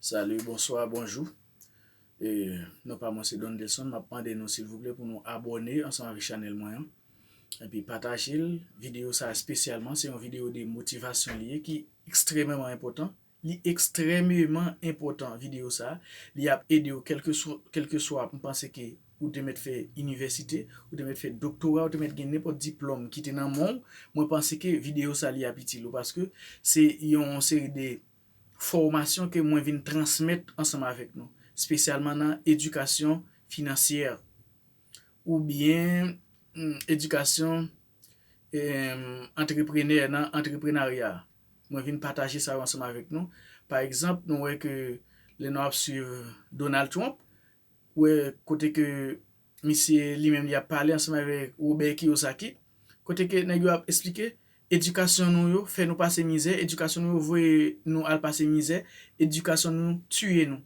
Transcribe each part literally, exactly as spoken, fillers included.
Salut, bonsoir, bonjour. E, non pa mwen se Dondelson, m ap mande nou silvouplè pou nou abòne ansanm avèk chanèl mwen an. Epi pataje l, videyo sa espesyalman, se yon videyo de motivasyon li ye ki ekstrèmeman enpòtan. Li ekstrèmeman enpòtan videyo sa. Li ap ede w kèlkeswa, kèlkeswa m panse ke ou te mèt fè inivèsite, ou te mèt fè doktora, ou te mèt gen nenpòt diplòm ki te nan men w, mwen panse ke videyo sa li ap itil ou paske se yon seri de fòmasyon ke mwen vin transmèt ansanm avèk nou, espesyalman nan edikasyon finansyè oubyen mm, edikasyon em, antreprenè nan antreprenarya. Mwen vin pataje sa yo ansanm avèk nou. Pa egzanp, nou wè ke lè nou ap swiv Donald Trump, wè kote ke misye li menm li ap pale ansanm avèk Robert Kiyosaki, kote ke nèg yo ap esplike edikasyon nou yo fè nou pase mizè, edikasyon nou yo voye nou al pase mizè, edikasyon nou tiye nou.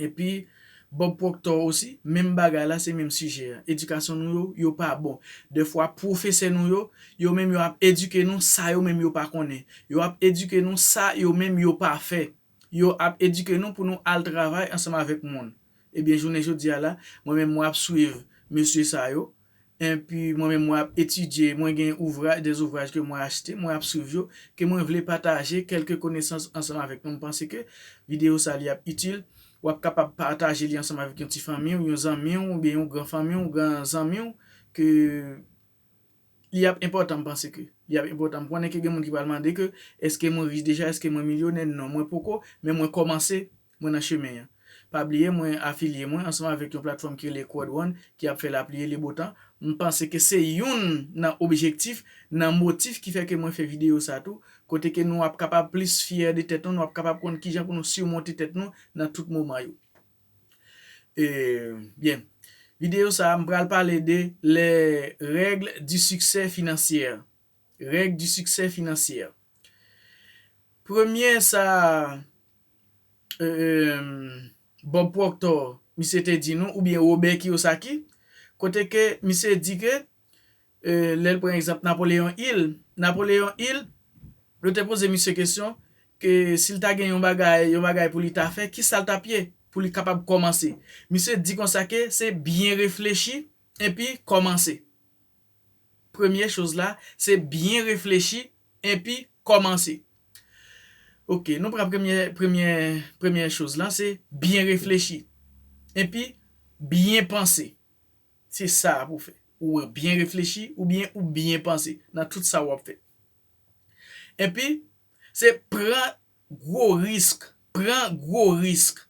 Epi Bob Proctor osi, menm bagay la, se menm sijè a. Edikasyon nou yo, yo pa bon. Dèfwa pwofesè nou yo, yo menm yo ap edike nou sa yo menm yo pa konnen. Yo ap edike nou sa yo menm yo pa fè. Yo ap edike nou pou nou al travay ansanm avèk moun. Ebyen, jounen jodi a la, mwen menm mwen ap swiv mesye sa yo. Epi mwen menm mwen ap etidye, mwen gen ouvraj, de zouvraj ke mwen achte, mwen ap swiv yo, ke mwen vle pataje kèlke konesans ansanm avèk nou. M panse ke videyo sa li ap itil, w ap kapab pataje li ansanm avèk yon ti fanmi w, yon zanmi w, oubyen yon gran fanmi w, yon gran zanmi w, ke li ap enpòtan, m panse ke li ap enpòtan. M konnen ke gen moun ki pral mande ke, èske mwen rich deja, èske mwen milyonè? Non, mwen poko, men mwen kòmanse, mwen nan chemen an. Pa bliye, mwen afilye mwen ansanm avèk yon platfòm ki rele Quad One, ki ap fè lapli e le botan. M panse ke se youn nan objektif, nan motif ki fè ke mwen fè videyo sa tou, kote ke nou ap kapab plis fyè de tèt nou, nou ap kapab konn kijan pou nou simonte tèt nou nan tout moman yo. E, byen, videyo sa a, m pral pale de les règles du succès financier. Règles du succès financier. Premye sa, e, Bob Proctor, misye te di nou, oubyen Robert Kiyosaki, kote ke misye di ke, e, lè l pran egzanp Napoleon Hill, Napoleon Hill, yo te poze misye kesyon ke si l ta gen yon bagay, yon bagay pou li ta fè, ki sa l t ap ye pou li kapab kòmanse. Misye di konsa ke se byen reflechi epi kòmanse. Premye choz la, se byen reflechi epi kòmanse. Ok, nou pran premye, premye, premye choz la, se byen reflechi epi byen panse. Se sa pou fè. Ou byen reflechi oubyen ou byen panse nan tout sa w ap fè. Epi, se pran gwo risk. Pran gwo risk.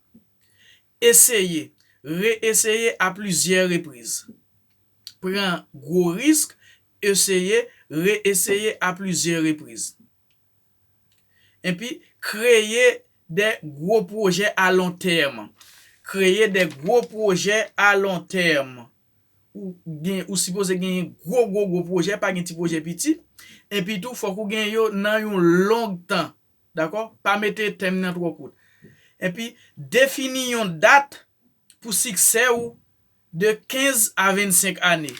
Eseye, reeseye a plizyè repriz. Pran gwo risk, eseye, reeseye a plizyè repriz. Epi, kreye de gwo pwojè a lon tèm. Kreye de gwo pwojè a lon tèm. Ou gen, ou sipoze genyen gwo, gwo, gwo pwojè, pa gen ti pwojè piti. Epi tou, fòk ou gen yo nan yon long tan. Dakò? Pa mete tèm nan twò kout. Epi, defini yon dat pou siksè ou de kenz a vennsenk ane.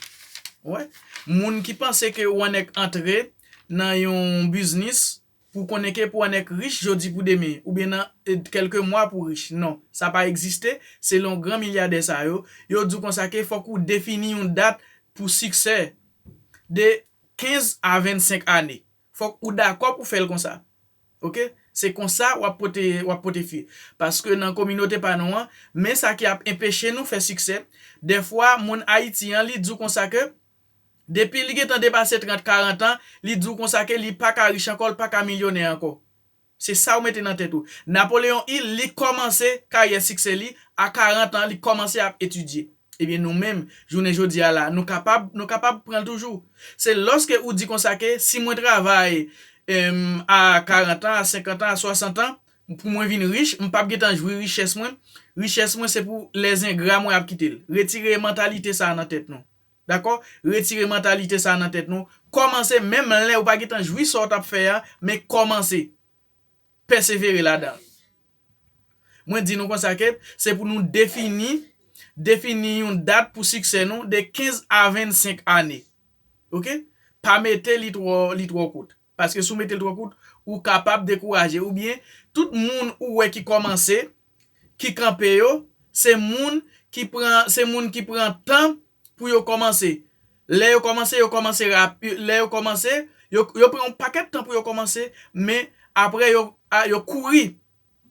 Wè, moun ki panse ke ou annèk antre nan yon biznis, pou konnen ke pou annèk rich jodi pou demen, oubyen nan, e, kèlke mwa pou rich. Non, sa pa egziste. Selon gran milyadè sa yo, yo di w konsa ke fòk ou defini yon dat pou siksè de kenz a vennsenk ane. Fòk ou dakò pou fè l konsa. Ok? Se konsa w ap pote, w ap pote fwi. Paske nan kominote pa nou an, men sa ki ap enpeche nou fè siksè. Dèfwa, moun Ayiti an, li di w konsa ke depi li gentan depase trant, karant an, li di w konsa ke li pa ka rich ankò, li pa ka milyonè ankò. Se sa w mete nan tèt ou. Napoleon Hill, li kòmanse karyè siksè li a karant an, li kòmanse ap etidye. Ebyen, nou menm, jounen jodi a la, nou kapab, nou kapab pran l toujou. Se lòske ou di konsa ke si mwen travay, em, a karant an, a senkant an, a swasant an, pou mwen vin rich, m p ap gentan jwi richès mwen. Richès mwen, se pou lèzengra mwen ap kite l. Retire mantalite sa a nan tèt nou. Dakò? Retire mantalite sa a nan tèt nou. Kòmanse, menm lè ou pa gentan jwi sa w t ap fè a, men kòmanse. Pèsevere ladan l. Mwen di nou konsa ke se pou nou defini, defini yon dat pou siksè nou de kenz a vennsenk ane. Ok? Pa mete li twò, li twò kout. Paske si w mete l twò kout, ou kapab dekouraje. Oubyen, tout moun ou wè ki kòmanse, ki kanpe yo, se moun ki pran, se moun ki pran tan pou yo kòmanse. Lè yo kòmanse, yo kòmanse rapi, lè yo kòmanse, yo, yo pran yon pakèt tan pou yo kòmanse, men apre yo, a, yo kouri,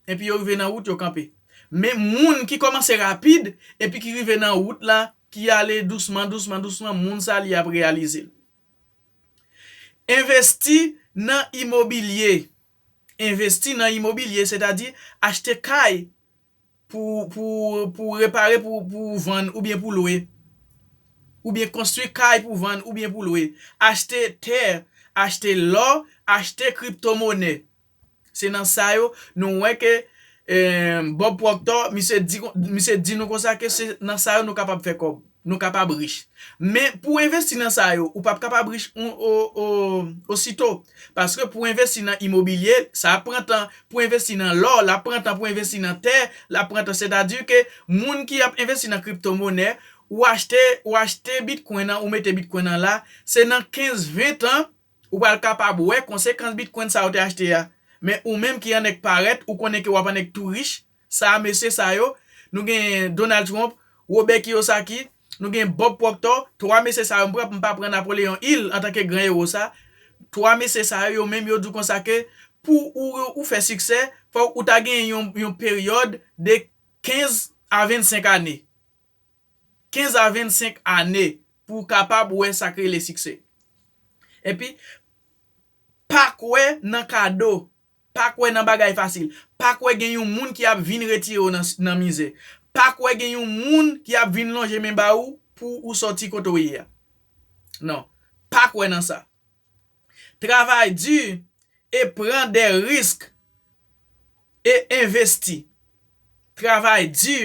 epi yo rive nan wout, yo kanpe. Men moun ki kòmanse rapid, epi ki rive nan wout la, ki ale dousman, dousman, dousman, moun sa li ap reyalize l. Envesti nan imobilye. Envesti nan imobilye, sètadi achte kay pou, pou, pou repare, pou, pou vann oubyen pou lwe. Oubyen konstwi kay pou vann oubyen pou lwe. Achte tè, achte lò, achte kriptomonè. Se nan sa yo, nou wè ke eh, Bob Proctor, misye di, misye di nou konsa ke se nan sa yo nou kapab fè kòb, nou kapab rich. Men pou envesti nan sa yo, ou p ap kapab rich o, o, o, osito. Paske pou envesti nan imobilye, sa ap pran tan. Pou envesti nan lò, l ap pran tan. Pou envesti nan tè, l ap pran tan. Sètadi ke moun ki ap envesti nan kriptomonè, ou achte, ou achte bitcoin nan, ou mete bitcoin nan la, se nan kenz, ven tan, ou pral kapab wè konsekans bitcoin sa ou te achte a. Men ou menm ki annèk parèt, ou konnen ke w ap annèk tou rich, sa mesye sa yo, nou gen Donald Trump, Robert Kiyosaki, nou gen Bob Proctor, twa mesye sa yo, m pran, m pa pran Napoleon Hill antanke gran ewo sa. Twa mesye sa yo, yo menm yo di w konsa ke pou ou, ou fè siksè, fòk ou ta gen yon, yon peryòd de kenz a vennsenk ane. Kenz a vennsenk ane pou w kapab wè sa k rele siksè. Epi, pa kwè nan kado. Pa kwè nan bagay fasil. Pa kwè gen yon moun ki ap vin retire w nan, nan mizè. Pa kwè gen yon moun ki ap vin lonje men ba ou pou ou sòti kote w ye a. Non. Pa kwè nan sa. Travay di e pran de risk e envesti. Travay di,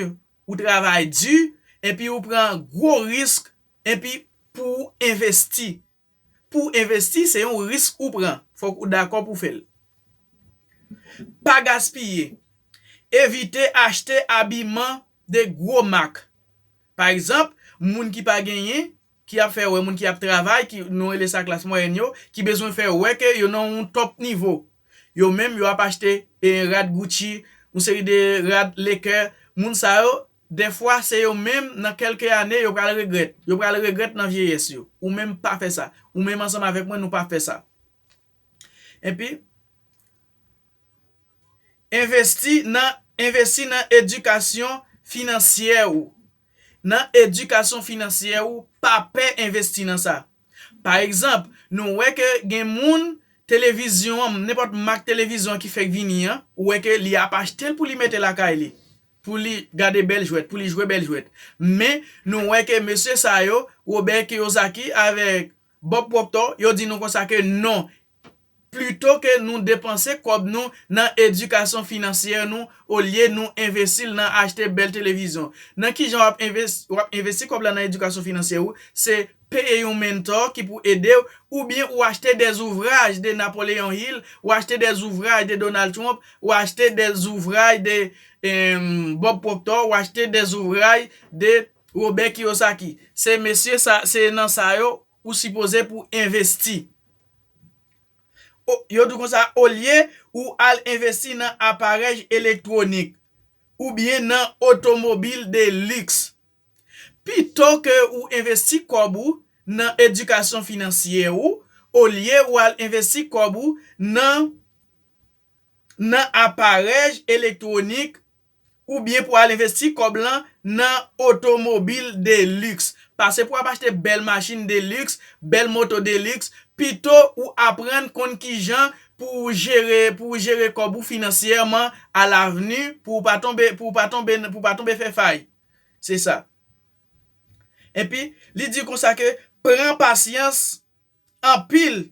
ou travay di, epi ou pran gwo risk, epi pou w envesti. Pou w envesti, se yon risk ou pran. Fòk ou dakò pou w fè l. Pa gaspiye. Evite achte abiman de gwo mak. Pa egzanp, moun ki pa genyen, ki ap fè wè moun ki ap travay, ki nou rele sa klas mwayèn yo, ki bezwen fè wè ke yo nan yon top nivo. Yo menm, yo ap achte eh, rad Gucci, yon seri de rad Laker. Moun sa yo, dèfwa, se yo menm, nan kèlke ane, yo pral regrèt. Yo pral regrèt nan vyeyès yo. Ou menm pa fè sa. Ou menm ansanm avèk mwen, nou pa fè sa. Epi, envesti nan, envesti nan edikasyon finansyè ou. Nan edikasyon finansyè ou, pa pè envesti nan sa. Pa egzanp, nou wè ke gen moun, televizyon an, nenpòt mak televizyon ki fèk vini an, ou wè ke li ap achte l pou li mete lakay li, pou li gade bèl jwèt, pou li jwe bèl jwèt. Men, nou wè ke mesye sa yo, Robert Kiyosaki avèk Bob Proctor, yo di nou konsa ke non, plito ke nou depanse kòb nou nan edikasyon finansyè nou, olye nou envesti l nan achte bèl televizyon. Nan kijan w ap envesti, w ap envesti kòb la nan edikasyon finansyè ou? Se peye yon mentor ki pou ede w, oubyen ou achte de zouvraj de Napoleon Hill, ou achte de zouvraj de Donald Trump, ou achte de zouvraj de em, Bob Proctor, ou achte de zouvraj de Robert Kiyosaki. Se mesye sa, se nan sa yo ou sipoze pou envesti. O, yo di w konsa, olye ou al envesti nan aparèy elektwonik oubyen nan otomobil de liks, pito ke ou envesti kòb ou nan edikasyon finansyè ou, olye ou al envesti kòb ou nan, nan aparèy elektwonik, oubyen pou al envesti kòb lan nan otomobil de liks. Pase pou ap achte bèl machin de liks, bèl moto de liks, pito ou aprann konn kijan pou w jere, pou w jere kòb ou finansyèman alavni, pou w pa tonbe, pou w pa tonbe, pou w pa tonbe fè fay. Se sa. Epi, li di konsa ke pran pasyans anpil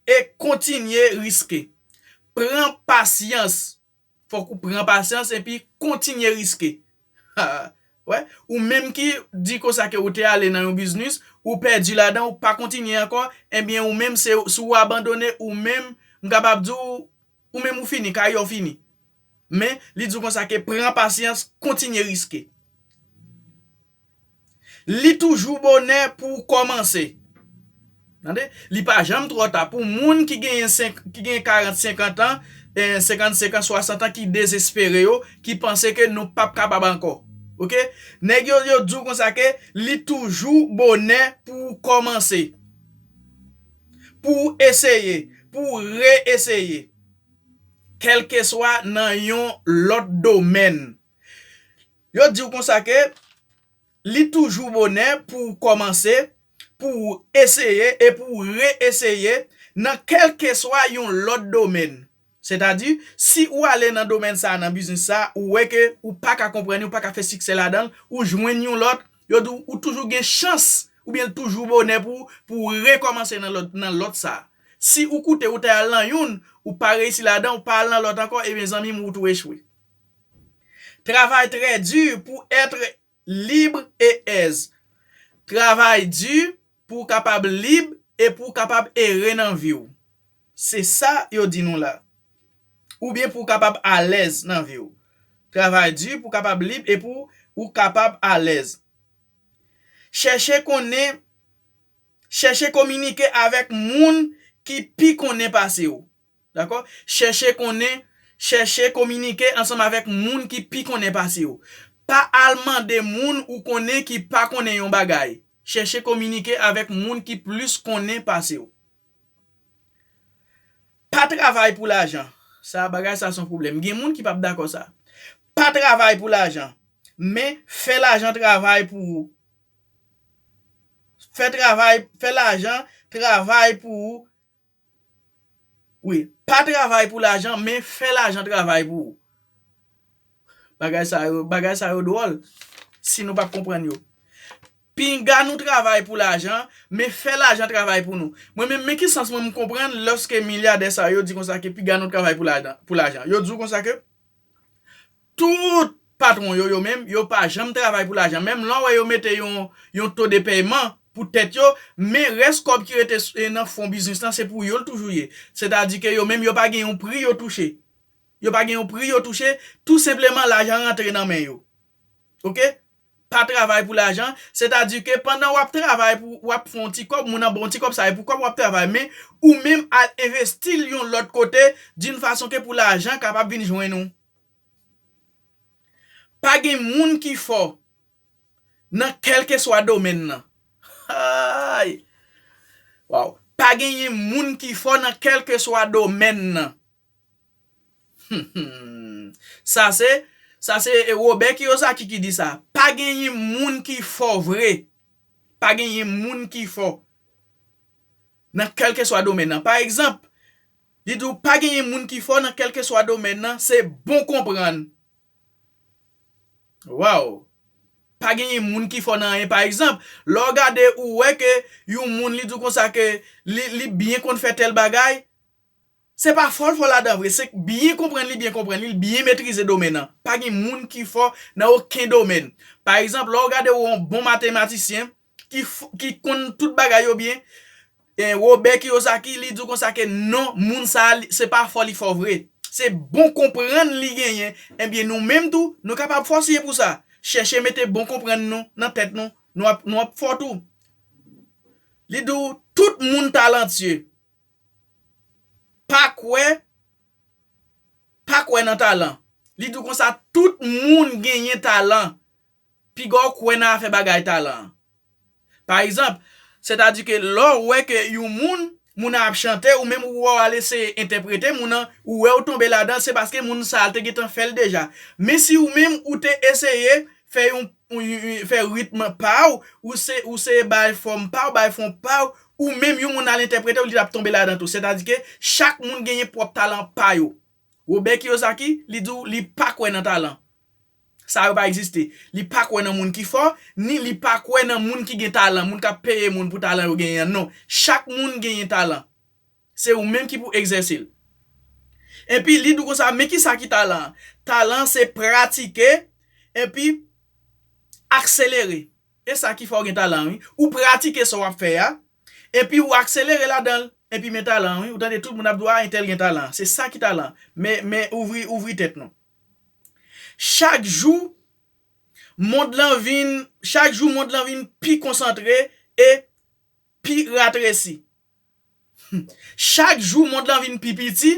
e kontinye riske. Pran pasyans. Fòk ou pran pasyans epi kontinye riske. Wè, ou menm ki di konsa ke ou te ale nan yon biznis, ou pèdi ladan, ou pa kontinye ankò, ebyen ou menm se, si w abandone, ou menm, m kapab di w, ou menm ou fini, karyè w fini. Men, li di w konsa ke pran pasyans, kontinye riske. Li toujou bonè pou w kòmanse. Tande? Li pa janm twò ta. Pou moun ki genyen senk, ki genyen karant, senkant an, eh, senkannsenk an, swasant an ki dezespere yo, ki panse ke nou p ap kapab ankò. Oke? Nèg yo, yo di w konsa ke li toujou bonè pou w kòmanse, pou w eseye, pou w reeseye, kèlkeswa nan yon lòt domèn. Yo di w konsa ke li toujou bonè pou w kòmanse, pou w eseye e pou w reeseye nan kèlkeswa yon lòt domèn. Sètadi, si ou ale nan domèn sa a, nan biznis sa a, ou wè ke ou pa ka konprann li, ou pa ka fè siksè ladan l, ou jwenn yon lòt, yo di w ou toujou gen chans, oubyen l toujou bonè pou, pou w rekòmanse nan lòt, nan lòt sa a. Si ou koute, ou te al nan youn, ou pa reyisi ladan, ou pa al nan lòt ankò, ebyen zanmi m, ou tou echwe. Travay trè di pou èt lib e èz. Travay di pou w kapab lib e pou w kapab ere nan vi w. Se sa yo di nou la. Oubyen pou w kapab alèz nan vi w. Travay di pou w kapab lib e pou w kapab alèz. Chèche konnen, chèche kominike avèk moun ki pi konnen pase w. Dakò? Chèche konnen, chèche kominike ansanm avèk moun ki pi konnen pase w. Pa al mande moun ou konnen ki pa konnen yon bagay. Chèche kominike avèk moun ki plis konnen pase w. Pa travay pou lajan. Sa, bagay sa se yon pwoblèm. Gen moun ki p ap dakò sa. Pa travay pou lajan, men fè lajan travay pou ou. Fè travay, fè lajan travay pou ou. Wi, pa travay pou lajan, men fè lajan travay pou ou. Bagay sa yo, bagay sa yo dwòl. Si nou p ap konprann yo. Pinga nou travay pou lajan, men fè lajan travay pou nou. Mwen menm, men ki sans mwen m konprann lòske milyadè sa yo di konsa ke pinga nou travay pou lajan, pou lajan. Yo di w konsa ke tout patwon yo, yo menm, yo pa janm travay pou lajan. Menm lè w wè yo mete yon, yon to de pèyman pou tèt yo, men rès kòb ki rete s-, e nan fon biznis lan, se pou yo l toujou ye. Sètadi ke yo menm, yo pa gen yon pri yo touche. Yo pa gen yon pri yo touche, tou senpleman lajan rantre nan men yo. Oke? Pa travay pou lajan, sètadi ke pandan w ap travay pou w ap fè yon ti kòb, moun nan ba w yon ti kòb, sa e pou kòb w ap travay, men ou menm al envesti l yon lòt kote, d'une façon ke pou lajan kapab vin jwenn ou. Pa gen moun ki fò nan kèlkeswa domèn nan. Ay! Waw! Pa genyen moun ki fò nan kèlkeswa domèn nan. Sa se, sa se, e, Robert Kiyosaki ki di sa. Pa genyen moun ki fò vre. Pa genyen moun ki fò nan kèlkeswa domèn nan. Pa egzanp, li di w pa genyen moun ki fò nan kèlkeswa domèn nan, se bon konprann. Waw! Pa genyen moun ki fò nan anyen. Pa egzanp, lè w gade, ou wè ke yon moun, li di w konsa ke li, li byen konn fè tèl bagay, se pa fò l fò ladan vre, se byen konprann li byen konprann li, l byen metrize domèn nan. Pa gen moun ki fò nan okenn domèn. Pa egzanp, lè w gade w yon bon matematisyen ki f-, ki konn tout bagay yo byen, e, Robert Kiyosaki, li di w konsa ke non, moun sa a, li, se pa fò li fò vre. Se bon konprann li genyen. Ebyen, nou menm tou, nou kapab fò si e pou sa. Chèche mete bon konprann nou nan tèt nou. Nou ap, nou ap fò tou. Li di w, tout moun talantye. Pa kwè, pa kwè nan talan. Li di w konsa, tout moun genyen talan. Piga w kwè nan afè bagay talan an. Pa egzanp, sètadi ke lè w wè ke yon moun, moun nan ap chante, ou menm ou wè w al eseye entèprete moun nan, ou wè w tonbe ladan, se paske moun sa a te gentan fè l deja. Men si ou menm ou te eseye fè yon, yon, yon, fè ritm pa w, ou se, ou se bay fòm pa w, bay fon pa w, ou menm yon moun al entèprete w, li t ap tonbe ladan tou. Sètadi ke chak moun genyen pwòp talan pa yo. Robert Kiyosaki, li di w li pa kwè nan talan. Sa yo pa egziste. Li pa kwè nan moun ki fò, ni li pa kwè nan moun ki gen talan, moun k ap peye moun pou talan yo genyen an. Non. Chak moun genyen talan. Se ou menm ki pou egzèse l. Epi, li di w konsa, men ki sa ki talan an? Talan an se pratike, epi akselere. E sa ki fè w gen talan an, wi. Ou pratike sa w ap fè a, epi ou akselere ladan l, epi men talan an, wi. Ou tande tout moun ap di w, a, entèl gen talan. Se sa ki talan an. Men, men ouvri, ouvri tèt nou. Chak jou, mond lan vin, chak jou, mond lan vin pi konsantre e pi ratresi. Chak jou, mond lan vin pi piti,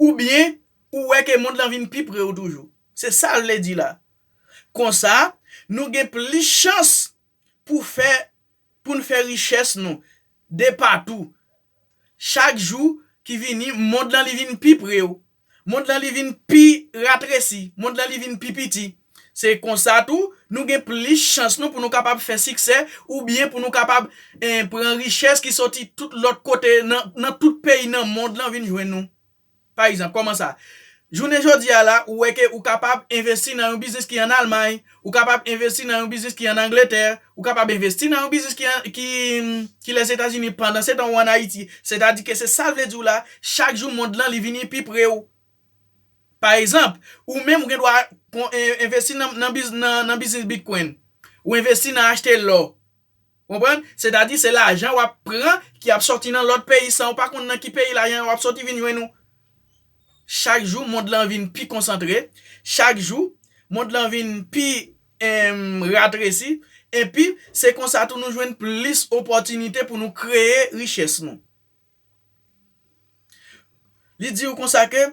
oubyen ou wè ke mond lan vin pi pre w toujou. Se sa l vle di la. Konsa, nou gen plis chans pou fè, pou n fè richès nou depatou. Chak jou ki vini, mond lan li vin pi pre w. Mond lan li vin pi ratresi. Mond lan li vin pi piti. Se konsa tou, nou gen plis chans nou pou nou kapab fè siksè oubyen pou nou kapab eh, pran richès ki soti tout lòt kote nan, nan tout peyi nan mond lan vin jwenn nou. Pa egzanp, kòman sa? Jounen jodi a la, ou wè ke ou kapab envesti nan yon biznis ki ann Almay, ou kapab envesti nan yon biznis ki ann Angletè, ou kapab envesti nan yon biznis ki, an- ki, ki Lèzetazini pandan se tan ou ann Ayiti. Sètadi ke se sa l vle di w la, chak jou mond lan li vini pi pre w. Pa egzanp, ou menm ou gen dwa kon- en- envesti nan, nan, biz- nan, nan biznis Bitcoin, ou envesti nan achte lò. Konprann? Sètadi se lajan w ap pran ki ap sòti nan lòt peyi san w pa konn nan ki peyi lajan w ap sòti vin jwenn ou. Chak jou mond lan vin pi konsantre, chak jou mond lan vin pi em, ratresi, epi se konsa tou nou jwenn plis opòtinite pou nou kreye richès nou. Li di w konsa ke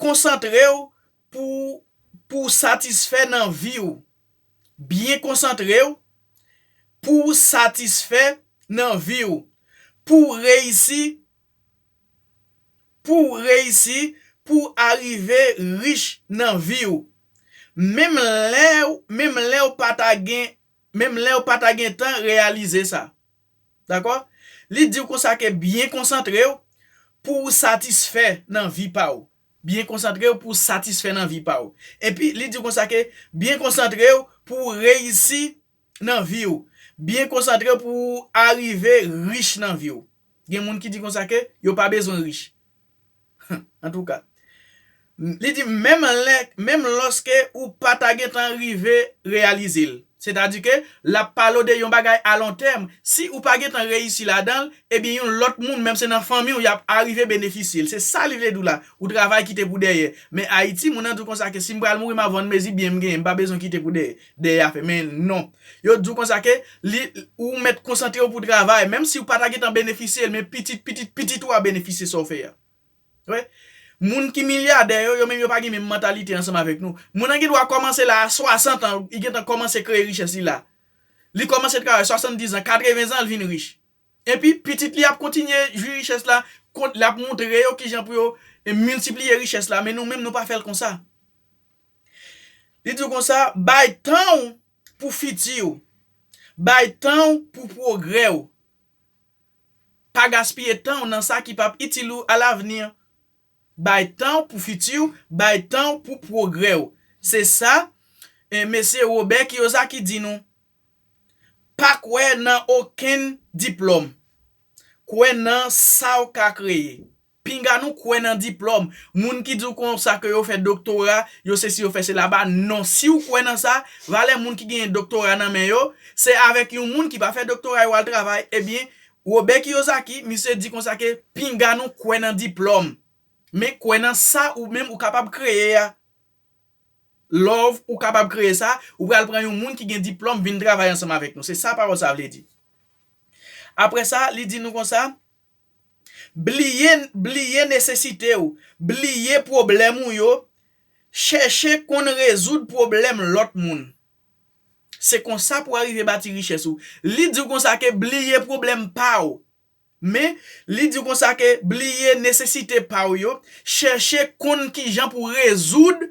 konsantre w pou, pou w satisfè nan vi w. Byen konsantre w pou w satisfè nan vi w. Pou w reyisi, pou w reyisi, pou w arive rich nan vi w. Menm lè, w- menm lè w pa ta gen, menm lè w pa ta gen tan reyalize sa. Dakò? Li di w konsa ke byen konsantre w pou w satisfè nan vi pa w. Byen konsantre w pou w satisfè nan vi pa w. Epi li di w konsa ke byen konsantre w pou w reyisi nan vi w. Byen konsantre w pou w arive rich nan vi w. Gen moun ki di konsa ke yo pa bezwen rich. Antouka, li di menm lè, menm lòske ou pa ta gentan rive reyalize l. Sètadi ke l ap pale w de yon bagay a lon tèm. Si ou pa gentan reyisi ladan l, ebyen yon lòt moun, menm se nan fanmi w, y ap arive benefisye l. Se sa li vle di w la. Ou travay kite pou dèyè. Men Ayiti, moun nan di w konsa ke si m pral mouri, m ap vann mezi byen m genyen. M pa bezwen kite pou dèyè, dèyè a fè. Men non. Yo di w konsa ke li, ou mèt konsantre w pou travay. Menm si w pa ta gentan benefisye l, men pitit, pitit, pitit ou a benefisye sa w fè a. Wi. Moun ki milyadè yo, yo menm yo pa gen menm mantalite ansanm avèk nou. Moun nan gen dwa kòmanse la a swasant an, li gentan kòmanse kreye richès li la. Li kòmanse travay swasanndis an, katreven zan, li vin rich. Epi, pitit li ap kontinye jwi richès la, kont, l ap montre yo kijan pou yo e, miltipliye richès la, men nou menm nou pa fè l konsa. Li di w konsa, bay tan w pou fiti w. Bay tan w pou pwogrè w. Pa gaspiye tan w nan sa ki p ap itil ou alavni. Bay tan w pou fiti w, bay tan w pou pwogrè w. Se sa e, mesye Robert Kiyosaki di nou. Pa kwè nan okenn diplòm. Kwè nan sa w ka kreye. Pinga nou kwè nan diplòm. Moun ki di w konsa ke yo fè doktora, yo sesi, yo fè sela, ba non. Si w kwè nan sa, valè moun ki genyen doktora nan men yo, se avèk yon moun ki pa fè doktora yo al travay. Ebyen, Robert Kiyosaki, misye di konsa ke pinga nou kwè nan diplòm. Men kwè nan sa ou menm ou kapab kreye a. Love, ou kapab kreye sa, ou pral pran yon moun ki gen diplòm vin travay ansanm avèk nou. Se sa pawòl sa vle di. Apre sa, li di nou konsa, bliye, bliye nesesite w, bliye pwoblèm ou yo, chèche konn rezoud pwoblèm lòt moun. Se konsa pou w arive bati richès ou. Li di w konsa ke bliye pwoblèm pa w. Men, li di w konsa ke bliye nesesite pa w yo, chèche konn kijan pou rezoud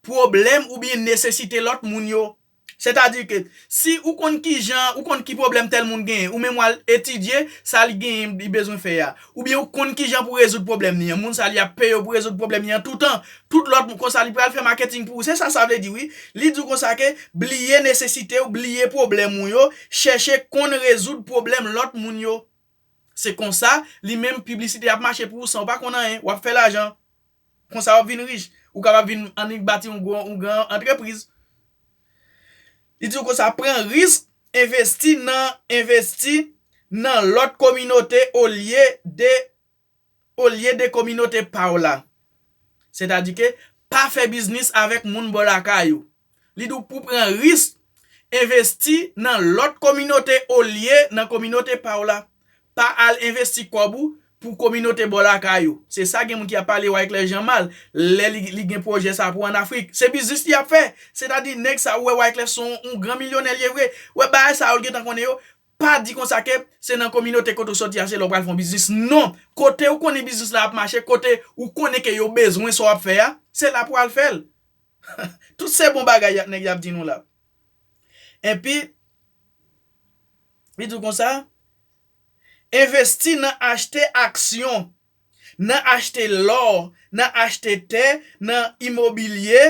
pwoblèm oubyen nesesite lòt moun yo. Sètadi ke si ou konn kijan, ou konn ki pwoblèm tèl moun genyen, ou menm w al etidye sa li genyen, li bezwen fè a. Oubyen ou konn kijan pou rezoud pwoblèm li an. Moun sa li ap peye w pou rezoud pwoblèm li an toutan. Tout lòt moun konsa li pral fè maketing pou ou. Se sa sa vle di wi. Li di w konsa ke bliye nesesite w, bliye pwoblèm ou yo, chèche konn rezoud pwoblèm lòt moun yo. Se konsa, li menm piblisite ap mache pou ou san w pa konn anyen, w ap fè lajan. Konsa w ap vin rich. Ou kapab vin annik bati yon gwo, yon gran antrepriz. Li di w konsa, pran risk, envesti nan, envesti nan lòt kominote olye de, olye de kominote pa w la. Sètadi ke pa fè biznis avèk moun bò lakay ou. Li di w pou pran risk, envesti nan lòt kominote olye nan kominote pa w la. Pa al envesti kòb ou pou kominote bò lakay ou. Se sa gen moun ki ap pale Wyclef Jean mal, lè li, li gen pwojè sa pou ann Afrik. Se biznis li ap fè. Sètadi, nèg sa ou wè Wyclef se yon, yon gran milyonè li ye vre. Ou wè bagay sa yo, l gentan konnen yo. Pa di konsa ke se nan kominote kote w sòti a, se la w pral fè yon biznis. Non! Kote ou konnen biznis la ap mache, kote ou konnen ke yo bezwen sa w ap fè a, se la pou w al fè l. Tout se bon bagay y ap, nèg y ap di nou la. Epi, li di w konsa, envesti nan achte aksyon, nan achte lò, nan achte tè, nan imobilye,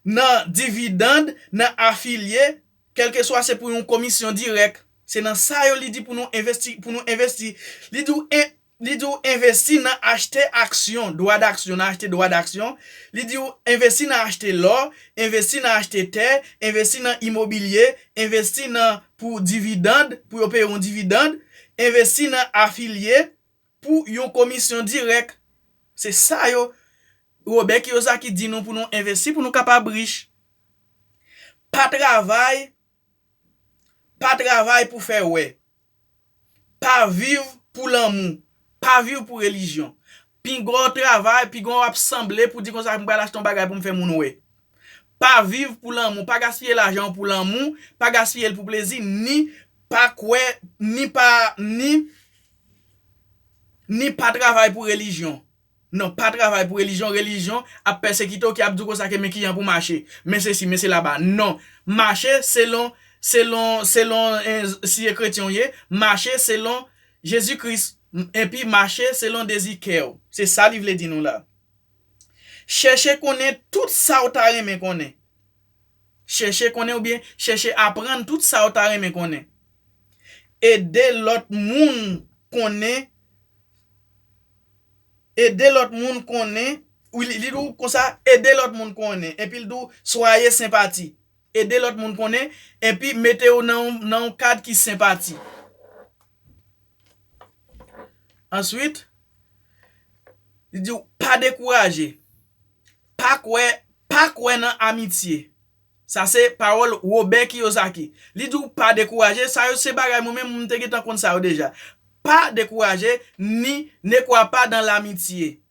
nan dividend, nan afilye, kèlkeswa se pou yon komisyon dirèk. Se nan sa yo li di pou nou envesti, pou nou envesti. Li di w en-, li di w envesti nan achte aksyon, dwa daksyon, nan achte dwa daksyon. Li di w envesti nan achte lò, envesti nan achte tè, envesti nan imobilye, envesti nan pou dividend, pou yo peye yon dividend, envesti nan afilye, pou yon komisyon dirèk. Se sa yo, Robert Kiyosaki di nou pou nou envesti, pou nou kapab rich. Pa travay, pa travay pou fè wè. Pa viv pou lanmou, pa viv pou relijyon. Pinga w travay, pinga w ap sanble pou di konsa, "M pral achte yon bagay pou m fè moun wè." Pa viv pou lanmou, pa gaspiye lajan w pou lanmou, pa gaspiye l pou plezi, ni pa kwè, ni pa, ni, ni pa travay pou relijyon. Non, pa travay pou relijyon, relijyon ap pèsekite w, ki ap di w konsa ke men kijan pou mache, men sesi, men sela ba. Non, mache selon, selon, selon, eh, si e kretyen w ye, mache selon Jezi Kris, epi mache selon dezi kè w. Se sa li vle di nou la. Chèche konnen tout sa w ta renmen konnen. Chèche konnen oubyen chèche aprann tout sa w ta renmen konnen. Ede lòt moun konnen. Ede lòt moun konnen. Wi, li, li di w konsa, ede lòt moun konnen. Epi l di w, soyez senpati. Ede lòt moun konnen. Epi mete yo nan yon, nan yon kad ki senpati. Answit, li di w, pa dekouraje. Pa kwè, pa kwè nan amitye. Sa se pawòl Robert Kiyosaki. Li di w pa dekouraje, sa yo se bagay mwen menm, m te gentan konn sa yo deja. Pa dekouraje, ni ne crois pas dans l'amitié.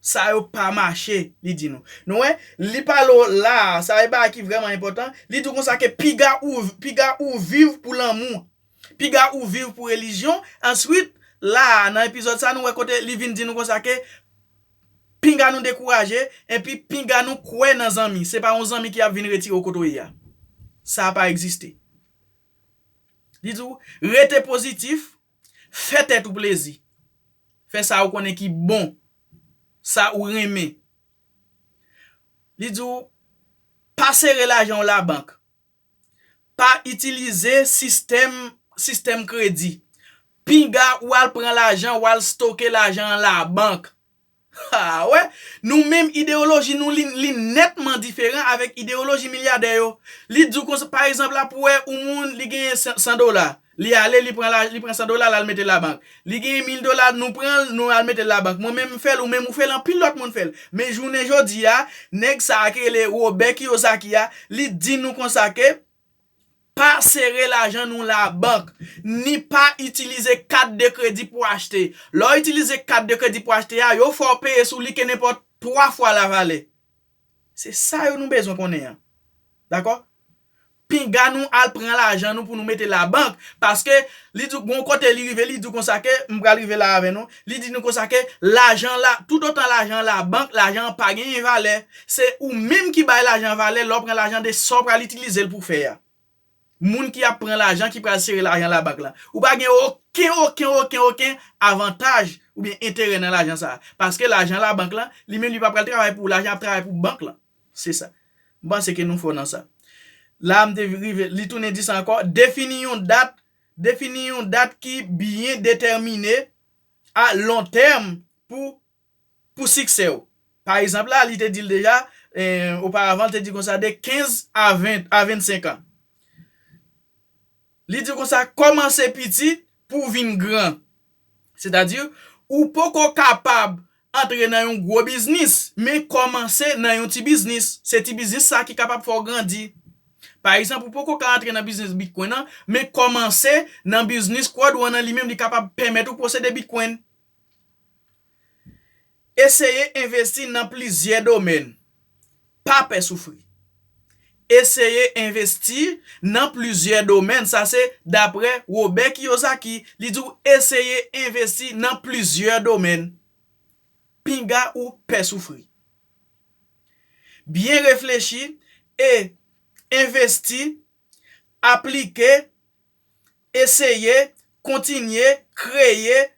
Sa yo pa mache, li di nou. Nou wè, li pale w la, sa e bagay ki vrèman enpòtan. Li di w konsa ke piga ou, piga ou viv pou lanmou. Piga ou viv pou relijyon. Answit, la, nan epizòd sa, nou wè kote li vin di nou konsa ke pinga nou dekouraje, epi pinga nou kwè nan zanmi. Se pa yon zanmi ki ap vin retire w kote w ye a. Sa pa egziste. Li di w, rete pozitif, fè tèt ou plezi. Fè sa ou konnen ki bon, sa ou renmen. Li di w, pa sere lajan w labank. Pa itilize sistèm, sistèm kredi. Pinga ou al pran lajan, ou al stoke lajan an labank. Ha, wè, nou menm ideyoloji nou li, li nètman diferan avèk ideyoloji milyadè yo. Li di w konsa, pa egzanp la, pou wè yon moun li genyen san, san dola. Li ale, li pran la, li pran san dola, l al mete l labank. Li genyen mil dola, nou pran l, nou al mete l labank. Mwen menm m fè l, ou menm ou fè l, anpil lòt moun fè l. Men jounen jodi a, nèg sa a ki rele Robert Kiyosaki a, li di nou konsa ke pa sere lajan nou labank, ni pa itilize kat de kredi pou achte. Lè w itilize kat de kredi pou achte a, yo fè w peye sou li ke nenpòt twa fwa lavalè. Se sa yo nou bezwen konnen an. Dakò? Pinga nou al pran lajan nou pou nou mete labank, paske li di w, gon kote li rive, li di w konsa ke, m pral rive la avè nou, li di nou konsa ke lajan la, toutotan lajan an labank, lajan an pa genyen valè. Se ou menm ki bay lajan an valè, lè w pran lajan de sa w pral itilize l pou fè a. Moun ki ap pran lajan, ki pral sere lajan labank lan. Ou pa gen okenn, okenn, okenn, okenn avantaj oubyen enterè nan lajan sa a. Paske lajan labank lan, li menm li pa pral travay pou ou, lajan ap travay pou bank lan. Se sa. M panse ke nou fò nan sa. La, m te rive, li tounen di sa ankò, defini yon dat, defini yon dat ki byen detèmine a lon tèm pou, pou siksè w. Pa egzanp la, li te di l deja, eh, oparavan, li te di konsa de kenz a ven, a vennsenk an. Li di konsa, kòmanse piti pou w vin gran. Sètadi, ou poko kapab antre nan yon gwo biznis, men kòmanse nan yon ti biznis. Se ti biznis sa ki kapab fè w grandi. Pa egzanp, ou poko ka antre nan biznis Bitcoin nan, men kòmanse nan biznis crowd ou an nan li menm, li kapab pèmèt ou posede Bitcoin. Eseye envesti nan plizyè domèn. Pa pè soufri. Eseye envesti nan plizyè domèn. Sa se dapre Robert Kiyosaki. Li di w eseye envesti nan plizyè domèn. Pinga ou pè soufri. Byen reflechi e envesti, aplike, eseye, kontinye, kreye,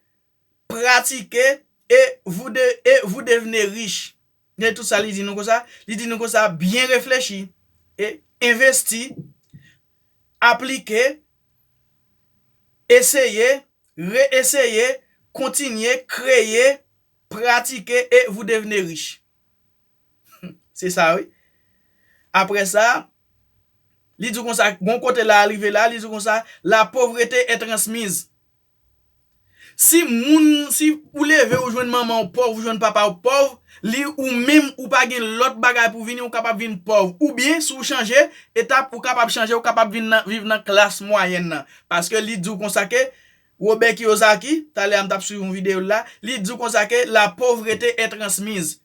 pratike, e vous de, et vous devenez riche. Men tout sa li di nou konsa, li di nou konsa, byen reflechi, e envesti, aplike, eseye, reeseye, kontinye, kreye, pratike, e vous devenez riche. Se sa, wi. Apre sa, li di w konsa, gon kote la rive la, li di w konsa, la pauvreté est transmise. Si moun, si ou leve ou jwenn manman w pòv, ou jwenn papa w pòv, li ou menm ou pa gen lòt bagay pou vini, ou kapab vin pòv. Oubyen, si w chanje etap, ou kapab chanje, ou kapab vin nan, viv nan klas mwayèn nan. Paske li di w konsa ke, Robert Kiyosaki, talè a m t ap swiv yon videyo l la, li di w konsa ke la pauvreté est transmise.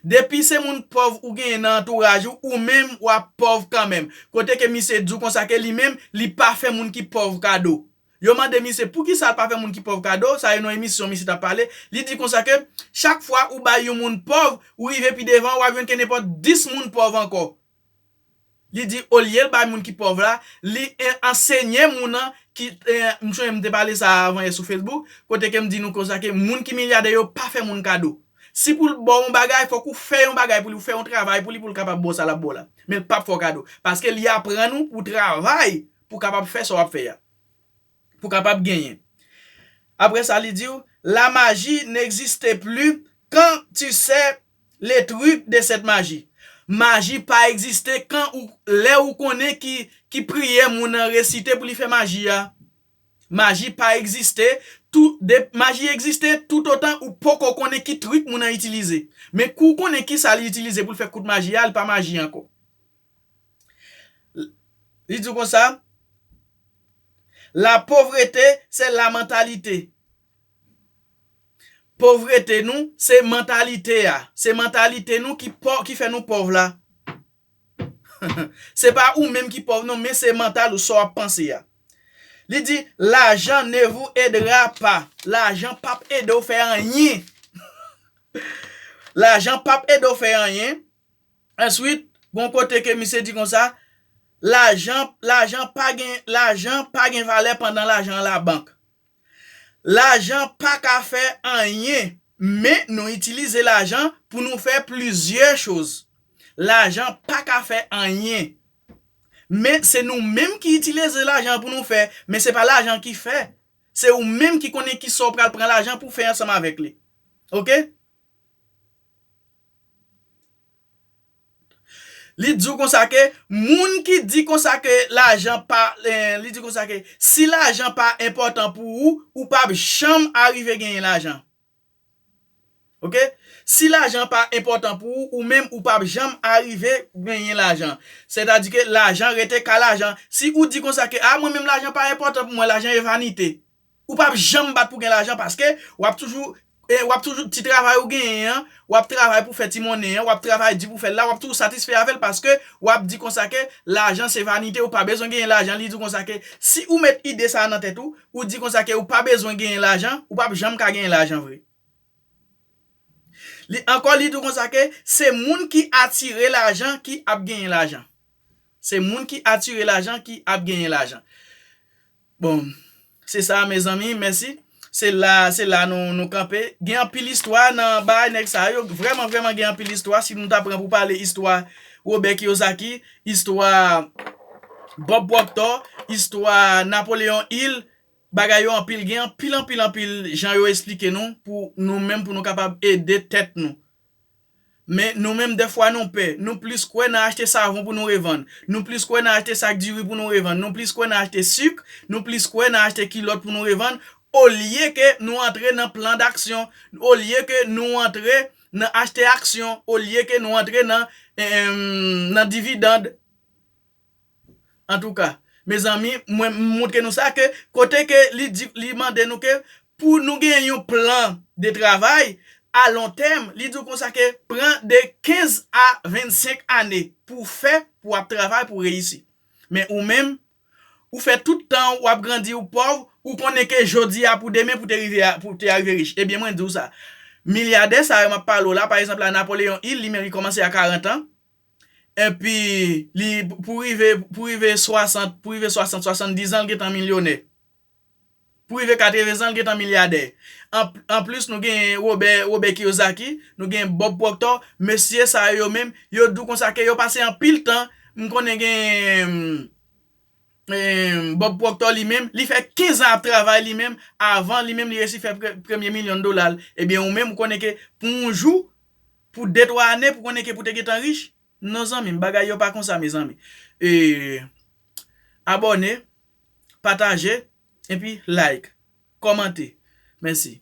Depi se moun pòv ou genyen nan antouraj ou, ou menm w ap pòv kanmenm. Kote ke misye di w konsa ke li menm, li pa fè moun ki pòv kado. Yo mande misye poukisa l pa fè moun ki pòv kado, sa e nan emisyon misye t ap pale. Li di konsa ke chak fwa ou bay yon moun pòv, ou rive pi devan, w ap jwenn ke nenpòt dis moun pòv ankò. Li di, olye l bay moun ki pòv la, li en- ansenye moun nan ki, eh, m sonje m te pale sa avan yè sou Facebook, kote ke m di nou konsa ke moun ki milyadè yo pa fè moun kado. Si pou l ba w yon bagay, fòk ou fè yon bagay pou li, ou fè yon travay pou li, pou l kapab ba w sa l ap ba w la. Men l p ap fè w kado. Paske li aprann ou pou w travay, pou w kapab fè sa w ap fè a. Pou w kapab genyen. Apre sa, li di w, la magie n'existe plus quand tu sais les trucs de cette magie. Maji pa egziste kan ou, lè ou konnen ki, ki priyè moun nan resite pou li fè maji a. Maji pa egziste, tou, de, maji egziste toutotan ou poko konnen ki trik moun nan itilize. Men kou w konnen ki sa li itilize pou l fè kout maji a, li pa maji ankò. Li di w konsa, la pauvreté, c'est la mentalité. Povrete nou, se mantalite a. Se mantalite nou ki pò, ki fè nou pòv la. Se pa ou menm ki pòv non, men se mantal ou, sa w ap panse a. Li di, l'argent ne vous aidera pas. Lajan p ap ede w fè anyen. Lajan p ap ede w fè anyen. Answit, gon kote ke misye di konsa, lajan, lajan pa gen, lajan pa gen valè pandan lajan an labank. Lajan pa ka fè anyen, men nou itilize lajan pou nou fè plizyè choz. Lajan pa ka fè anyen. Men se nou menm ki itilize lajan pou nou fè, men se pa lajan ki fè. Se ou menm ki konnen ki sa w pral pran lajan pou fè ansanm avèk li. Oke? Li di w konsa ke moun ki di konsa ke lajan pa, eh, li di konsa ke si lajan pa enpòtan pou ou, ou p ap janm arive genyen lajan. Oke? Si lajan pa enpòtan pou ou, ou menm ou p ap janm arive genyen lajan. Sètadi ke lajan rete ka lajan. Si ou di konsa ke, a, mwen menm lajan pa enpòtan pou mwen, lajan e vanite. Ou p ap janm bat pou gen lajan paske w ap toujou, e, w ap toujou, ti travay ou genyen an, w ap travay pou fè ti monnen an, w ap travay di pou fè l la, w ap toujou satisfè avè l paske w ap di konsa ke lajan se vanite, ou pa bezwen genyen lajan. Li di w konsa ke si ou met ide sa a nan tèt ou, ou di konsa ke ou pa bezwen genyen lajan, ou p ap janm ka genyen lajan vre. Li ankò, li di w konsa ke se moun ki atire lajan ki ap genyen lajan. Se moun ki atire lajan ki ap genyen lajan. Bon, se sa, mezanmi, mèsi. Se la, se la nou, nou kanpe. Gen anpil istwa nan bagay nèg sa yo. Vrèman, vrèman gen anpil istwa. Si nou ta pran pou pale istwa Robert Kiyosaki, istwa Bob Proctor, istwa Napoleon Hill, bagay yo anpil. Gen anpil, anpil, anpil jan yo esplike nou pou nou menm, pou nou kapab ede tèt nou. Men nou menm, dèfwa nou pè. Nou plis kwè nan achte savon pou nou revann. Nou plis kwè nan achte sak diri pou nou revann. Nou plis kwè nan achte sik. Nou plis kwè nan achte kilòt pou nou revann. Olye ke nou antre nan plan d'aksyon. Olye ke nou antre nan achte aksyon. Olye ke nou antre nan, em, nan dividand. Antouka, mezanmi, mwen m montre nou sa ke kote ke li di, li mande nou ke pou nou gen yon plan de travay a lon tèm, li di w konsa ke pran de kenz a vennsenk ane pou w fè, pou w ap travay, pou w reyisi. Men ou menm, ou fè tout tan w ap grandi, ou pòv, ou konnen ke jodi a pou demen pou te rive a, pou te arive rich. Ebyen, mwen di w sa. Milyadè sa yo m ap pale w la, pa egzanp la, Napoleon Hill, li menm li kòmanse a karant an. Epi, li, pou rive, pou rive swasant, pou rive swasant, swasanndiz an, l gentan milyonè. Pou rive katreven zan, l gentan milyadè. An, anplis, nou gen Robert, Robert Kiyosaki, nou gen Bob Proctor. Mesye sa yo menm, yo di w konsa ke yo pase anpil tan. M konnen gen, em, Bob Proctor li menm, li fè kenz an ap travay li menm, avan li menm li resi fè pre-, premye milyon dola l. Ebyen, ou menm, ou konnen ke pou yon jou, pou de twa ane, pou konnen ke pou te gentan rich. Non, zanmi m, bagay yo pa konsa, mezanmi. E, abòne, pataje, epi like, kòmante. Mèsi.